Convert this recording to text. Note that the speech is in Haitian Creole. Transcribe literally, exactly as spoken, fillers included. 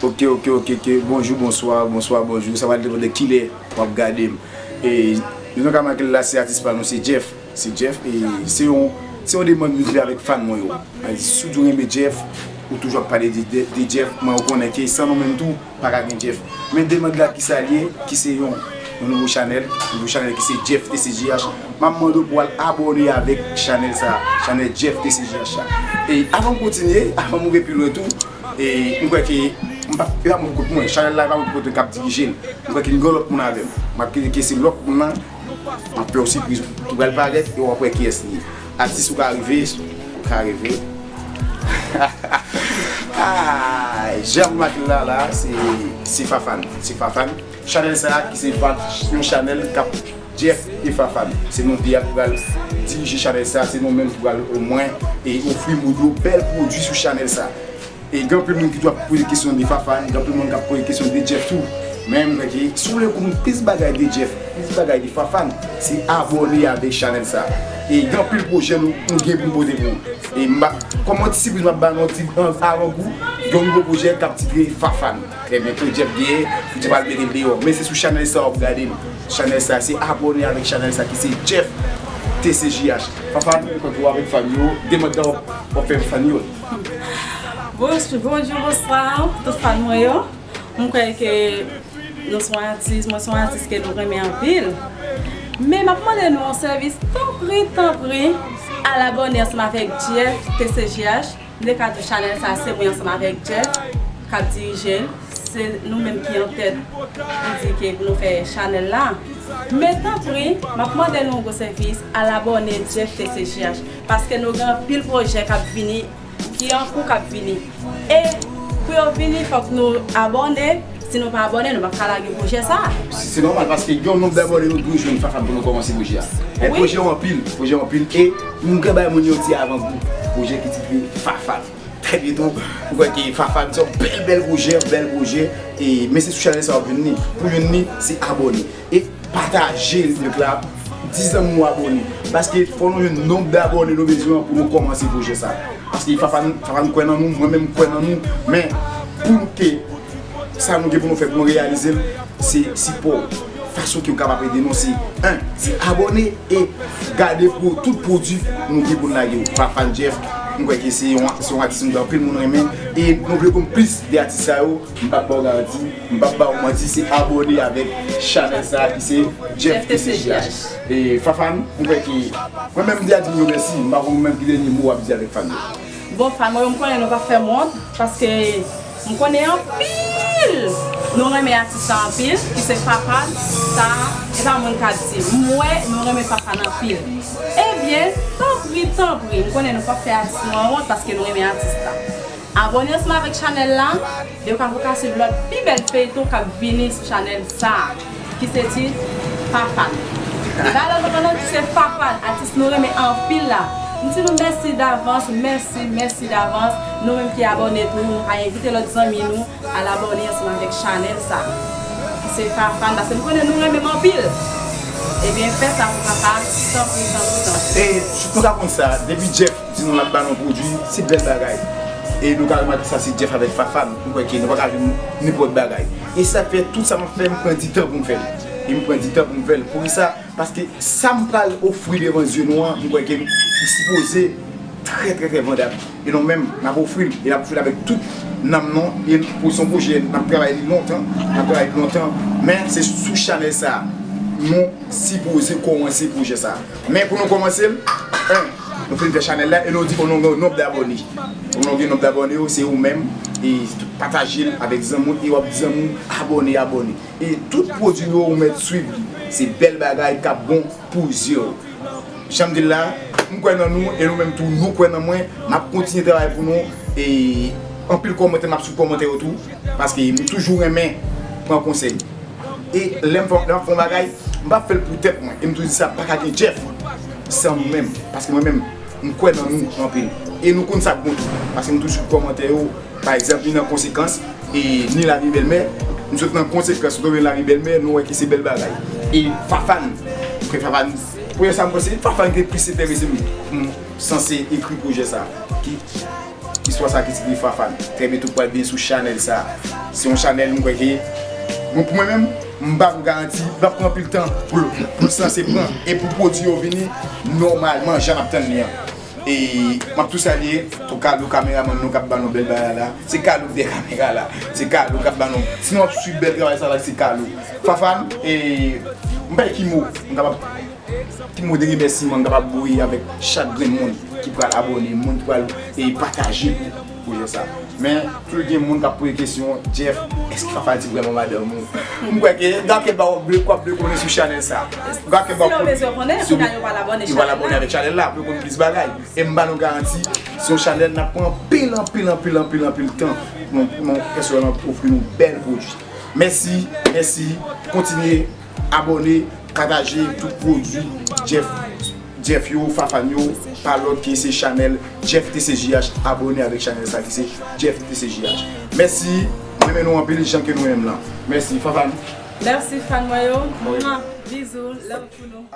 Ok, ok, ok, ok. Bonjou, bonswa, bonswa, bonjou. Sa pral depann de kilè w ap gade m. E, nou ka make l la, se atis pa nou, se Jeff. Se Jeff, e se yon, se yon demann nou fè avèk fan mwen yo. Ay, si w di w renmen Jeff, ou toujou ap pale de, de, de Jeff, mwen ou konnen ke san nou menm tou, pa ka gen Jeff. Men demann la ki sa l ye, ki se yon, yon nouvo chanèl, nouvo chanèl ki se Jeff T C J H. M ap mande w pou w al abòne avèk chanèl sa, chanèl Jeff T C J H la. E avan m kontinye, avan m rive pi lwen tou, e m kwè ke m pa, e pa mwen kot mwen, chanèl la e pa mwen kot mwen k ap dirije l. M kwè ke m gen lòt moun avè m. M ap kite ke se lòt moun nan, m ap fè yon sipriz ki pral parèt e w ap wè kiyès li ye. Atis ou ka rive, ou ka rive. Ah, jan m make l la, la, se, se Fafane. Se Fafane. Chanèl sa a ki se pa yon chanèl k ap Jeff e Fafane. Se nou de a ki pral dirije chanèl sa a, se nou menm ki pral omwen e ofri moun yo bèl pwodui sou chanèl sa a. E gen anpil moun ki tou ap poze kesyon de Fafane, gen anpil moun k ap poze kesyon de Jeff tou. Men m kwè ke si w vle konn plis bagay de Jeff, plis bagay de Fafane, se abòne avèk chanèl sa a. E gen anpil pwojè nou, nou gen pou nou pote pou ou. E m ap, kòm yon ti sipriz, m ap ba nou yon ti avan gou, gen yon nouvo pwojè k ap titre Fafane. Trè byento, Jeff genyen, Jeff al mete l deyò. Men se sou chanèl sa w ap gade l. Chanèl sa, se abòne avèk chanèl sa ki se Jeff T C J H. Fafane, mwen kontre w avèk fan yo, demann w ap fè fan yo. Bonjou, bonjou, bonswa, tout fan mwen yo. M kwè ke nou se yon atis, mwen se yon atis ke nou renmen anpil. Men m ap mande nou yon sèvis, tanpri, tanpri, al abòne ansanm avèk Jeff T C J H. M te ka di w chanèl sa, se mwen ansanm avèk Jeff k ap dirije l. Se nou menm ki antèt pou di ke pou nou fè chanèl la. Men tanpri, m ap mande nou yon gwo sèvis, al abòne Jeff T C J H. Paske nou gen anpil pwojè k ap vini, ki an kou k ap vini. E pou yo vini, fòk nou abòne. Si nou pa abòne, nou p ap ka lage pwojè sa a. Se nòmal, paske gen yon nonb dabòne nou dwe jwenn Fafane pou nou kòmanse pwojè a. E pwojè yo anpil, pwojè yo anpil. E nou gen bay moun yo ti avan gou. Pwojè ki titre Fafane. Trè byento, m kwè ke Fafane se yon bèl, bèl pwojè, bèl pwojè. E, men se sou chanèl sa w ap jwenn li. Pou jwenn li, se abòne. E pataje link la, di zanmi w abòne. Paske fò nou jwenn nonb dabòne nou bezwen an pou nou kòmanse pwojè sa. Paske Fafane, Fafane kwè nan nou, mwen menm m kwè nan nou. Men pou nou ke sa nou gen pou nou fè pou nou reyalize l, se sipò w. Fason ke w kapab ede nou, se, en, se abòne e gade pou tout pwodui nou gen pou n lage yo. Fafane Jeff, m kwè ke se yon, se yon atis nou anpil moun renmen. E nou vle konn plis de atis sa yo, m p ap ba w garanti, m p ap ba w manti, se abòne avèk chanèl sa a ki se Jeff T C J H. E Fafane, m kwè ke mwen menm m deja di nou mèsi, m pa konn ou menm ki dènye mo w ap di avèk fan yo. Bon, fan mwen yo, m konnen nou p ap fè m wont, paske m konnen anpil nou renmen atis sa anpil, ki se Fafane, sa, e pa moun k ap di. M wè nou renmen Fafane anpil. Ebyen, tanpri, tanpri, m konnen nou p ap fè atis nou an wont, paske nou renmen atis la. Abòne ansanm avèk chanèl la, de fwa pou ka swiv lòt pi bèl feyton k ap vini sou chanèl sa a, ki se ti Fafane. E pa lòt moun non, ki se Fafane, atis nou renmen anpil la. M di nou mèsi davans, mèsi, mèsi davans. Nou menm ki abòne tou, nou ka envite lòt zanmi nou al abòne ansanm avèk chanèl sa a, ki se Fafane, paske m konnen nou renmen m anpil. Ebyen, fè sa pou papa, tanpri, tanpri, tanpri. E, nou ka konn sa, depi Jeff di nou l ap ba nou pwodui, se bèl bagay. E nou ka remake sa, se Jeff avèk Fafane. M kwè ke nou pa ka jwenn nenpòt bagay. E sa fè tout sa m ap fè, m pran di tan pou m fè l. E m pran di tan pou m fè l. Poukisa? Paske sa m pral ofri devan zye nou an, m kwè ke li sipoze trè, trè, trè vandab. E nou menm, n ap ofri l. E n ap ofri l avèk tout nanm nou. E pou se yon pwojè, n ap travay li lontan. N ap travay li lontan. Men se sou chanèl sa a nou sipoze kòmanse pwojè sa a. Men pou nou kòmanse l, en, nou fin fè chanèl la e nou di fò nou gen yon nonb dabòne. Pou nou gen nonb dabòne yo, se ou menm, e pataje l avèk zanmi w e w ap di zanmi w abòne, abòne. E tout pwodui yo ou mèt swiv li. Se bèl bagay k ap bon pou zye w. Jan m di l la, m kwè nan nou e nou menm tou nou kwè nan mwen. M ap kontinye travay pou nou e anpil kòmantè, m ap swiv kòmantè yo tou. Paske m toujou renmen pran konsèy. E lè m fè, lè m ap fè yon bagay, m p ap fè l pou tèt mwen. E m toujou di sa, pa ka gen Jeff san mwen menm. Paske mwen menm, m kwè nan nou anpil. E nou konn sa k bon tou. Paske m toujou kòmantè yo, pa egzanp, ni nan konsekans, e ni lavi bèlmè. M sot nan konsekans, m tonbe nan lavi bèlmè, nou wè ke se bèl bagay. E Fafane, ke Fafane, premye sa m panse, Fafane ki te plis enterese m pou m sanse ekri pwojè sa. Ki Istwa sa ki sibi Fafane. Trè byento pral vini sou chanèl sa. Se yon chanèl m kwè ke mwen, pou mwen menm, m ba nou garanti, l ap pran anpil tan pou l, pou l sanse pran e pou pwodui yo vini nòmalman jan n ap tann li an. E m ap tou salye tou Kalou, kameramann nou k ap ba nou bèl bagay la. Se Kalou ki dèyè kamera la. Se Kalou k ap ba nou. Sinon w ap swiv bèl travay sa la, se Kalou. Fafane, e m pa gen ki mo m kapab, ki mo de remèsiman m kapab voye avèk chak grenn moun ki pral abòne, moun ki pral, e, pataje pou pwojè sa. Men, toujou gen moun k ap poze kesyon, Jeff, èske Fafane se vrèman madanm ou? M kwè ke Gaket ba w ap vle, w ap vle konnen sou chanèl sa. Gaket ba w ap konnen. Si w bezwen konnen, si w kounye a yo pral abòne, yo pral abòne avèk chanèl la pou yo konn plis bagay. E m ba nou garanti, se yon chanèl n ap pran anpil, anpil, anpil, anpil, anpil tan pou nou, pou nou pèsonèlman ofri nou bèl pwodui. Mèsi, mèsi. Kontinye abòne, pataje tout pwodui Jeff, Jeff yo, Fafane yo, pa lòt ke se chanèl Jeff T C J H. Abòne avèk chanèl sa ki se Jeff T C J H. Mèsi, m renmen nou anpil jan ke nou renmen m lan. Mèsi, Fafane. Mèsi, fan mwen yo. Mwa, bizou, love pou nou.